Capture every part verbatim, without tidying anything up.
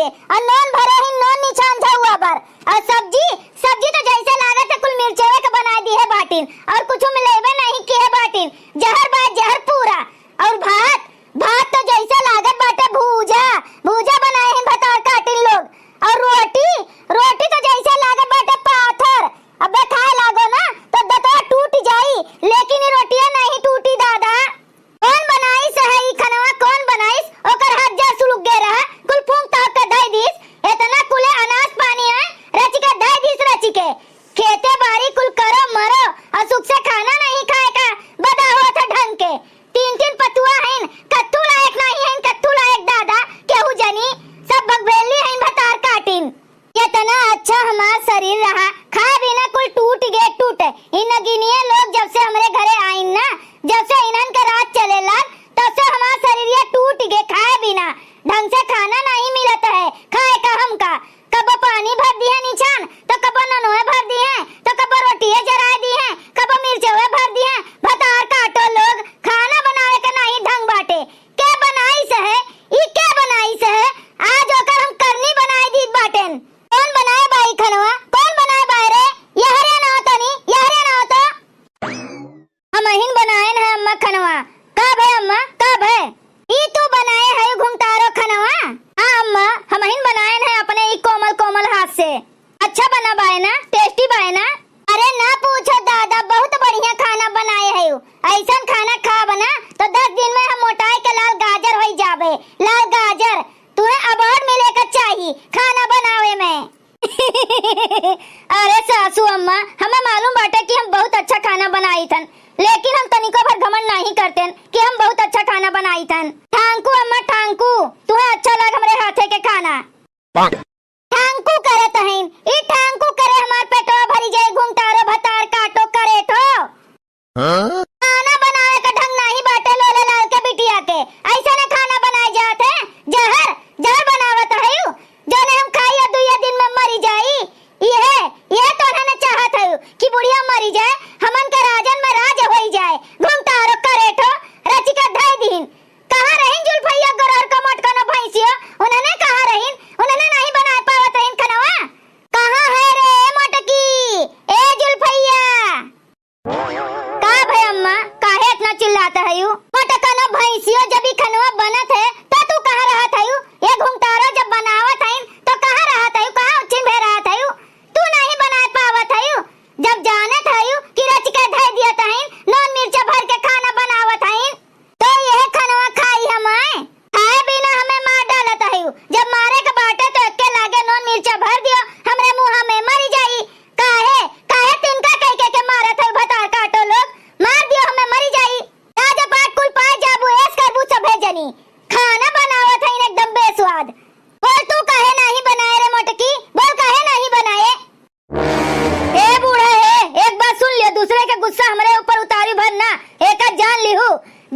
अउर नोन भरे ही नोन निछान झउआ भर। अउर सब्जी, सब्जी तो जइसे लागत है कुल मिर्चवे के बनाइ दिहे बाटिन अउर कुछु मिलइबे नहीं किहे बाटिन। जहर बा जहर पूरा। अउर भात, भात तो जइसे लागत बाटे भूजा, भूजा बनाए ही भतार काटिन लोग। अउर रोटी, रोटी तो जइसे लागत बाटे पाथर। अबे खाए लागो ना तो दतवा टूट जाई, लेकिन ई रोटिया नहीं टूटी दादा। कौन बनाइस है ई खनवा, कौन बनाइस? ओकर हाथ जा सुलुक गे रहा, कुल फूंक ताप के धइ दीस। एतना कुले अनाज पानी है, रचि के धइ दीस रचि के। खेते बारी कुल करो मरो अउर सुख से खाना नहीं खाए का बदा होत है ढंग के। तीन तीन पतुआ हइन, कत्तू लायक नहीं हइन, कत्तू लायक दादा, केहू जनी, सब बगबेली हइन भतार काटिन। केतना अच्छा हमार शरीर रहा, खाए बिना कुल टूट गे टूट। ई नगिनिया लोग जब से हमरे घरे आइन ना, जब से इन्हन के राज चले लाग, तब से हमार शरीरिया टूट गे खाए बिना। ढंग से खाना नहीं मिलत है, खाए का हमका। कबो पानी भर दिहे निछान, तो कबो ननवे भर दिहे, तो कबो रोटिये जराए दिहे, कबो मिर्चवे भर दिहे। भतार काटो लोग, खाना बनावे के नहीं ढंग बाटे। के बनाइस है? ई के बनाइस है? आज ओकर हम करनी बनाए दीत बाटेन। कौन बनाए बा ई खनवा? कौन बनाए बा रे? यहरे ना होता नी, यहरे ना होता। हमहिन बनाएन है अम्मा खनवा। का भय अम्मा, का भय? ई तू बनाए है घुंघटारो खनवा? हाँ अम्मा, हमहिन बनाएन है अपने ई कोमल कोमल हाथ से। अच्छा बना बाय ना, tasty बाय ना? अरे ना पूछो दादा, बहुत बढ़िया खाना बनाए है। अइसन खाना खाब ना तो दस दिन में हम मोटाए के लाल गाजर होइ जाबे, लाल गाजर। तुहे award मिले के चाही खाना बनावे में। अरे सासू अम्मा, हमें मालूम बाटे कि हम बहुत अच्छा खाना बनाई थन, लेकिन हम तनिको भर घमंड नहीं करतेन कि हम बहुत अच्छा खाना बनाई थन। Thank you अम्मा, thank you, तुहे अच्छा लाग हमरे हाथे के खाना। Thank you करत हईन, ई thank you करे हमार पेटवा भरी जाए, घुंघटारो भतार काटो करेठो। हाँ? खाना बनावे का ढंग नाही बाटे लोले लाल के बिटिया के। अइसने खाना बनाए जात है। जहर, जहर बनावत हयू। जउने हम खाई आ दुइये दिन में मरी जाई। इहे, इहे तो उन्हने चाहत हयू कि बुढ़िया मरी जाए, हमन के राजन में राज होई जाए। घुंघटारो करेठो, रचि के धई दीन। कहाँ रहिन जुल्फैया गोरहर का मोटकनो भैंसियो? उन्हने कहाँ रहिन? उन्हने नाही बनाए पावत रहिन खनवा। कहाँ है रे मोटकी? ए जुल्फैया। का भय अम्मा, काहे इतना चिल्लात हयू? मोटकनो भैंसियो, जब ई खनवा बनत है, त तू कहाँ रहत हयू? ये घुंघटारो जब बनावत हईन, त कहाँ रहत हयू? कहाँ उच्छिन भय रहत हयू? तू नहीं बनाए पावत हयू? जब जानत हयू कि रचि के धई दियत हईन, नोन मिर्चा भर के खाना बनावत हईन, त यह खनवा खाई हम आए? खाए बिना हमें मार डालत हयू। जब मारे के बाटे त एक्के लागे नोन मिर्चा भर दियो, हमरे मुँहा में मरी जाई। काहे, काहे तिनका कहि कहि के मारत हयू भतार काटो लोग? मार दियो हमें मरी जाई। राजा पाट कुल पाए जाबू, ऐस करबू सभे जनी। खाना बनावत हईन एकदम बेस्वाद। बोल तू काहे नाही बनाए रे मोटकी? बोल काहे नाही बनाए? ए बूढ़ा हे, एक बात सुन लियो, दूसरे के गुस्सा हमरे ऊपर उतारी भर ना, एका जान लिहू,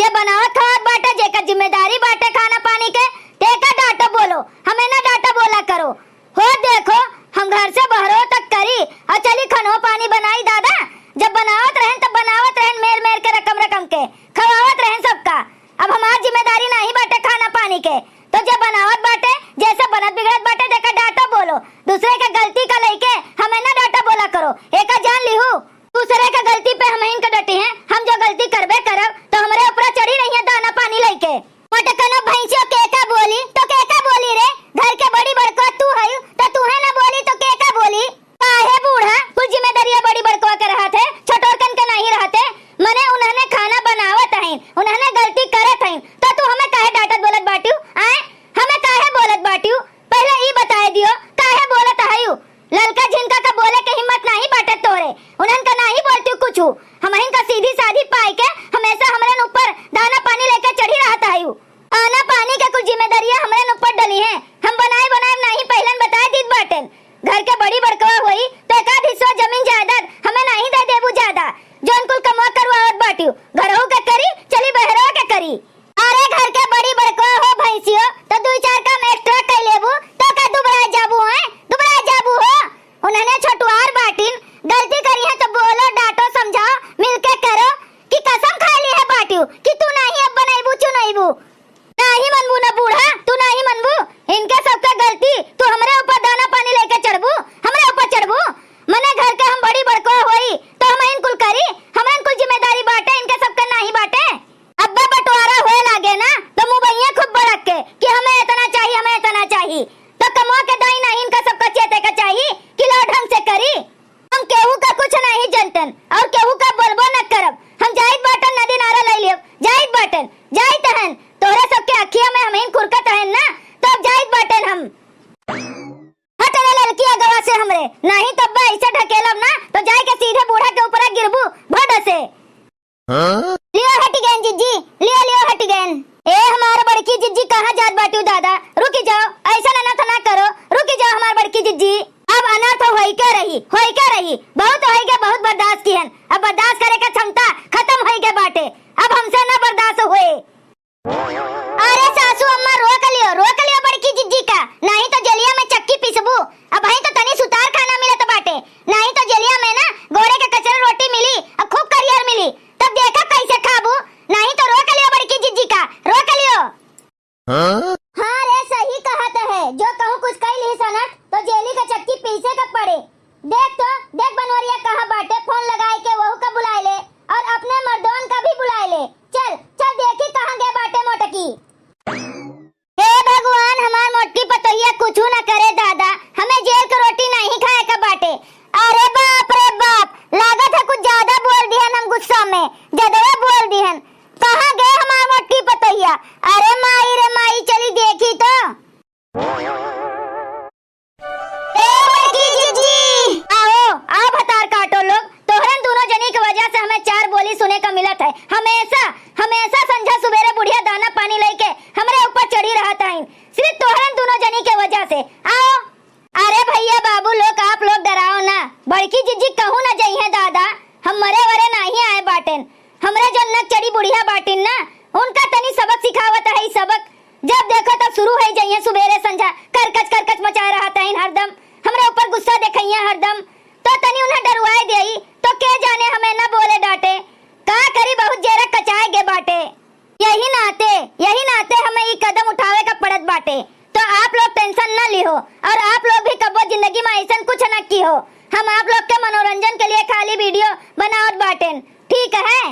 जे बनावत खावत बाटे, जेकर जिम्मेदारी बाटे खाना पानी के, तेका डांटो बोलो, हमें ना डांटा बोला करो। हो देखो, हम घर से बहरो तक करी, अउर चली खनो पानी बनाई दादा, जब बनावत रहन तब बनावत रहन मेर मेर के रकम रकम के, खवावत रहन सबका। अब हमार जिम्मेदारी नाही बाटे खाना पानी के, तो जे बनावत बाटे, जैसे बनत बिगड़त बाटे, तेका डांटो बोलो। दूसरे के गलती का लइके हमें ना डांटा बोला करो, एका जान लिहू। दूसरे के गलती पे हमहिन के डटी हैं, हम जो गलती करबे करब, तो हमरे ऊपरा चढ़ी रही हैं दाना पानी लइके। मोटकनो भैंसियो केका बोली, तो केका बोली रे? घर के बड़ी बड़को तू हयू, तो तूहे ना बोली, तो केका बोली? काहे बूढ़ा, कुल जिम्मेदारिया बड़ी बड़कवा के रहत है, छोटोरकन के नहीं रहत है। मने उन्हने खाना बनावत हईन, उन्हने गलती करत हईन, तो तू हमें काहे डांटत बोलत बाटियो? आए, हमें काहे बोलत बाटियो? पहिले ई बताए दियो, काहे बोलत हयू? ललका झिनका का बोले के हिम्मत नाही बाटे तोरे, उन्हन का नाही बोलतियो कुछु। हमहिन का सीधी साधी पाए के हमेशा हमरन ऊपर दाना पानी लइके चढ़ी रहत हयू। खाना पानी के कुल जिम्मेदारिया हमरन ऊपर डली है, हम बनाए बनाए नाही पहिलन बताए दीत बाटेन। घर के बड़ी बड़कवा होई, तो एकाध हिस्सा जमीन जायदाद हमें नाही दे देबू ज्यादा। जौन कुल कमवा करवावत बाटियो, घरहू के करी, चली बहरवा के करी। अरे घर के बड़ी बड़कवा हो भैंसियो, तो दुई चार काम extra कइ लेबू, तो का दुबराए जाबू हैं? दुबराए जाबू हो? उन्हने छोटुआर बाटिन, गलती करी है तो बोलो, डांटो, समझाओ, और केहू का बोलबो न करब। हम जाइत बाटन, नदी नारा लइ लेब, जाइत बाटन, जाइत हन। तोहरे सबके अखिया में हमहिन खुरकत हन ना, तो अब जाइत बाटन हम। हट रे ललकी अगवा से हमरे, नाहीं तब ऐसे ढकेलब ना, तो जाए के सीधे बूढ़ा के ऊपर गिरबू भड से। हाँ? लियो हटि गएन जिज्जी, लियो, लियो हटि गएन। ए हमार बड़की जिज्जी, कहाँ जात बाटू दादा? रुकि जाओ, अइसन अनर्थ ना करो, रुकि जाओ हमार बड़की जिज्जी। अब अनर्थ होइके रही, होइके रही, बहुत होइगे, बहुत बर्दाश्त किहन, अब बर्दाश्त करे के क्षमता खतम होइगे बाटे, अब हमसे ना बर्दाश्त होए। अरे सासू अम्मा, रोक लियो, रोक लियो बड़की जिज्जी का, नाहीं तो जेलिया में चक्की पीसबू। अबहीं तो तनी सुतार खाना मिलत बाटे, नाहीं तो जेलिया में ना गोड़े के कचरा रोटी मिली, अब खूब करियर मिली, तब देखब कैसे खाबू। नाहीं तो रोक लियो बड़की जिज्जी का, रोक लियो। हाँ? हाँ रे, सही कहत है, जो कहूँ कुछ कइ लिहिस अनर्थ तो जेली के चक्की पीसे के पड़े। देख तो, देख बनवरिया कहाँ बाटे, फोन लगाए के वहू का बुलाए ले और अपने मर्दोन का भी बुलाए ले। चल, चल देखी कहाँ गे बाटे मोटकी। हे भगवान, हमार मोटकी पतोहिया कुछू न करे दादा, हमें जेल के रोटी नाहीं खाए का बाटे। अरे बाप रे बाप, लागत है कुछ ज्यादा बोल दिहन हम गुस्सा में, ज्यादा बोल दिहन। कहाँ गे हमार मोटकी पतोहिया? अरे माई रे माई, चली देखी तो। ए बड़की जिज्जी, आओ, आओ भतार काटो लोग, तोहरन दुनो जनी के वजह से हमें चार बोली सुने का मिलत है। हमेशा, हमेशा संझा सुबेरे बुढ़िया दाना पानी लइके हमरे ऊपर चढ़ी रहत हईन, सिर्फ तोहरन दुनो जनी के वजह से। आओ। अरे भइया बाबू लोग, आप लोग डराओ ना, बड़की जिज्जी कहूँ ना जइहें दादा, हम मरे वरे नाहीं आए बाटेन। हमरे जो नकचड़ी बुढ़िया बाटिन ना, उनका तनी सबक सिखावत है, सबक। जब देखो तब शुरू होइ जइहें सुबेरे संझा, करकच करकच मचाए रहत हईन हरदम, हमरे ऊपर गुस्सा देखइहें हरदम। तो तनी उन्हें डरवाए देई, तो के जाने हमें न बोले डांटे। का करी, बहुत जेरा कचाए गे बाटे। यही नाते, यही नाते हमें ई कदम उठावे का पड़त बाटे। तो आप लोग tension न लिहो और आप लोग भी कब्बो जिंदगी में अइसन कुछ न किहो। हम आप लोग के मनोरंजन के लिए खाली video बनावत बाटेन, ठीक है?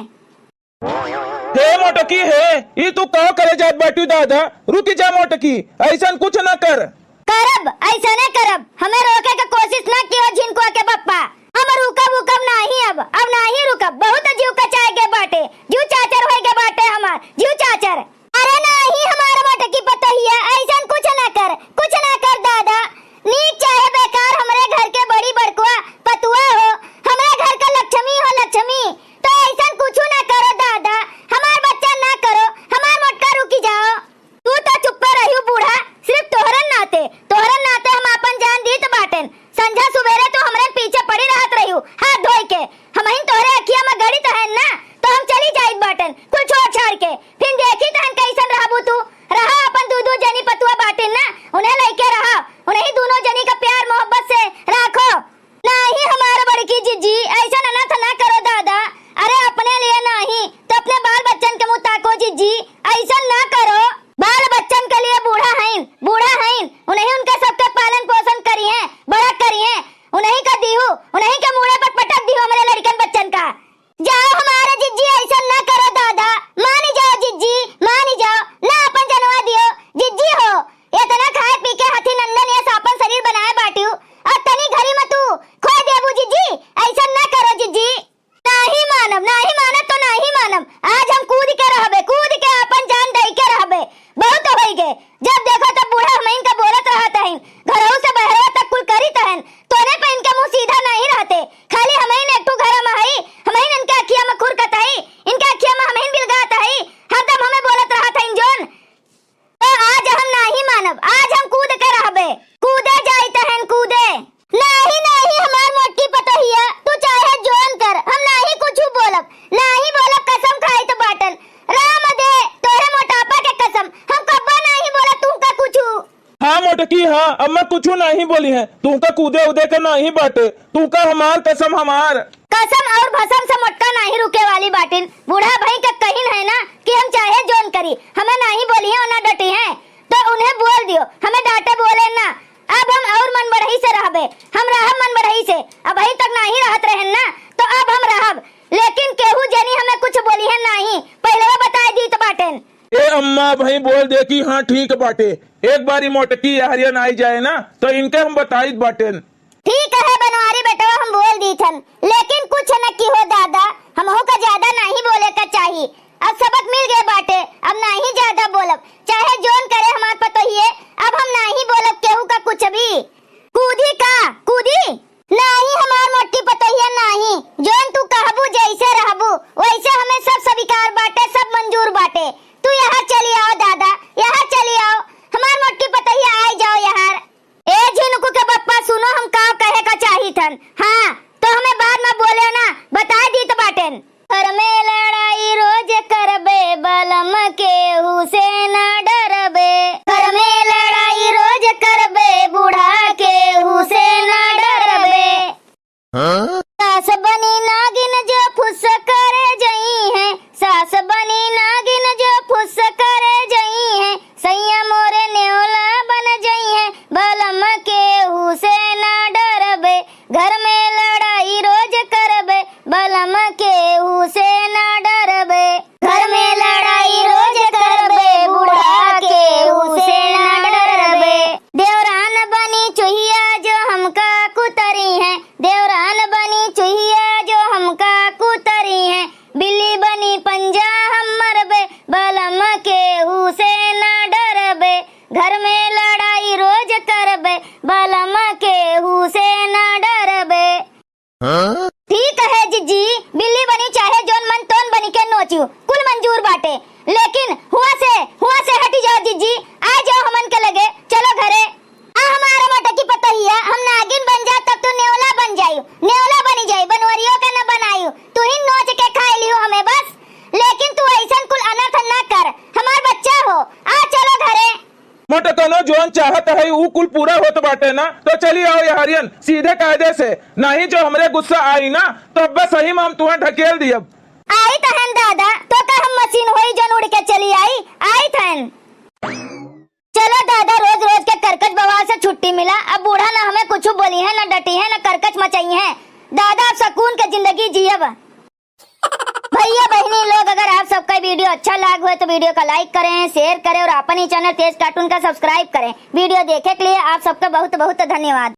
हे मोटकी, हे, ई तू का करे जात बाटू दादा? रुकि जा मोटकी, अइसन कुछ न कर। करब, अइसने करब। हमें रोके के कोशिश न किहो झिनकुआ के बप्पा। हम रुकब उकब नाहीं अब, अब नाहीं रुकब। बहुत जिउ कचाए गे बाटे, जिउ चाचर होइ गे बाटे हमार, जिउ चाचर। अरे नाहीं हमार मोटकी पतोहिया, अइसन कुछ न कर, कुछ न कर दादा। नीक चाहे बेकार हमरे घर के बड़ी बड़कुआ पतुआ हो, हमरे घर का लक्ष्मी हो लक्ष्मी, तो अइसन कुछू न करो दादा, हमार बच्चा न करो, हमार मोटका रुकि जाओ। तू तो चुप्पे रहियो बूढ़ा, सिर्फ तोहरन नाते, तोहरन नाते हम आपन जान दीत बाटेन। संझा सुबेरे तू हमरे पीछे पड़ी रहत रहियो, हाथ धोइ के। हमहिन तोहरे अखिया में गड़ित हन ना, तो हम चली जाइत बाटेन, कुल छोड़ छाड़ के। फिर देखित हन कइसन रहबू तू। रहा अपन दू दू जनी पतुआ बाटिन ना, उन्हें लइके रहा, उन्हीं दुनो जनी का प्यार मोहब्बत से राखो। नाहीं हमार बड़की जिज्जी, अइसन अनर्थ ना करो दादा। अरे अपने लिए नाहीं, तो अपने बाल बच्चन के मुँह ताको जिज्जी, अइसन ना करो। बाल बच्चन के लिए बूढ़ा हईन, बूढ़ा हईन, उन्हीं उनके सबके पालन पोषण करिहें, बड़ा करिहें, उन्हीं का दीहू, उन्हीं के मूड़े पर पटक दीहू हमरे लड़िकन बच्चन का। जाओ हमारे जिज्जी, अइसन ना करो दादा, मानी जाओ जिज्जी, मानी जाओ, ना अपन जनवा दियो, जिज्जी हो, एतना खाए पी के हाथी नंदन यस आपन शरीर बनाए बाटियो, और तनी घरी में तू खोए देबू जिज्जी, अइसन ना करो जिज्जी। नाहीं मानब, नाहीं मानब तो नाहीं मानब, आज हम कूद के रहबे, कूद के आपन जान दइ के रहबे। बहुत होइ गे, जब देखो तब बूढ़ा हमइन का बोलत रहत हइन, घरहू से बहरवा तक कुल करित हइन, तोने पे इनके मुँह सीधा नाहीं रहते, खाली हमइन एक ठू घर में हई, हमइन इनके अखिया में खुरकत हई, इनके अखिया में हमइन बिलगात हई, हरदम हमें बोलत रहत हइन जोन। तो आज हम नाहीं मानब, आज हम कूद के रहबे, कूदे जाइत हइन कूदे। नाहीं, नाहीं, हमार मोटकी पतोहिया, तू चाहे जोन कर, हम नाहीं कुछू बोलब, नाहीं बोलब, कसम खाइत बाटन। राम दे, तोहरे मोटापा के कसम, हम कब्बो नाहीं बोलब तुहका कुछू। हाँ मोटकी, हाँ, अम्मा कुछू नाहीं बोलिहैं, तुहका कूदे उदे के नाहीं बाटे, तुहका हमार कसम हमार। कसम और भसम से मोटका नाहीं रुके वाली बाटिन। बूढ़ा भई के कहिन है ना कि हम चाहे जोन करी, हमें नाहीं बोलिहैं और ना डटिहैं, तो उन्हें बोल दियो, हमें डांटे बोले ना। अब हम और मन बढ़ई से रहबे, हम रहब मन बढ़ई से। अबहीं तक नाहीं रहत रहेन ना, तो अब हम रहब, लेकिन केहू जनी हमें कुछ बोलिहैं नाहीं, पहिलवा बताए दीत बाटेन। ए अम्मा, अबहीं बोल दे कि हाँ ठीक बाटे, एक बारी मोटकी यहरियन आई जाए ना, तो इनके हम बताइत बाटेन। ठीक है बनवारी बेटवा, हम बोल दीथन, लेकिन कुछ न की सास बनी नागिन जो फुस करे जइहैं, सास बनी नागिन जो फुस करे जइहैं, सैया मोरे नेवला बन जइहैं, बलम केहू से ना डरबे, घर में लड़ाई रोज करबे, बलम केहू से ना डरबे। घर में लड़ाई रोज करबे, बूढ़ा केहू से ना डरबे। देवरान बनी चुहिया जो हमका कुतरिहैं, देवरान बनी चुहिया जो हमका कुतरिहैं, बिल्ली बनी पंजा हम मरबे, बलम केहू से ना डरबे। घर में लड़ाई रोज करबे, बलम केहू से ना डरबे। हाँ? ठीक है जिज्जी, बिल्ली बनी चाहे जौन मन तौन बनी के नोचियो, कुल मंजूर बाटे, लेकिन हुआ से, हुआ से हटी जाओ जिज्जी, आ जाओ हमन के लगे, चलो घरे। आ हमारा मोटकी पतोहिया, हम नागिन बन जा तब तू नेवला बन जायू, नेवला बनी जाई, बनवरियो के न बनायू, तू ही नोच के खाए लियो हमें बस। लेकिन तू ऐसन कुल अनर्थ ना कर, हमार बच्चा हो, आ चलो घरे। मोटकनो जौन चाहत है ऊ कुल पूरा होत बाटे ना, तो चली आओ यहरियन सीधे कायदे से, नहीं जो हमरे गुस्सा आई ना तो अब सही में हम तुहें ढकेल दियब। आई तहन दादा, तो का हम मशीन होई जौन उड़ के चली आई? आई तहन। चलो दादा, रोज रोज के करकच बवाल से छुट्टी मिला। अब बूढ़ा ना हमें कुछ बोलिहैं, ना डटिहैं, ना करकच मचाइहैं। दादा, अब सुकून के जिंदगी जियब। भैया बहनी लोग, अगर आप सबका वीडियो अच्छा लाग होए तो वीडियो का like करें, share करें और अपन ही चैनल तेज कार्टून का subscribe करें। वीडियो देखे के लिए आप सबका बहुत बहुत धन्यवाद।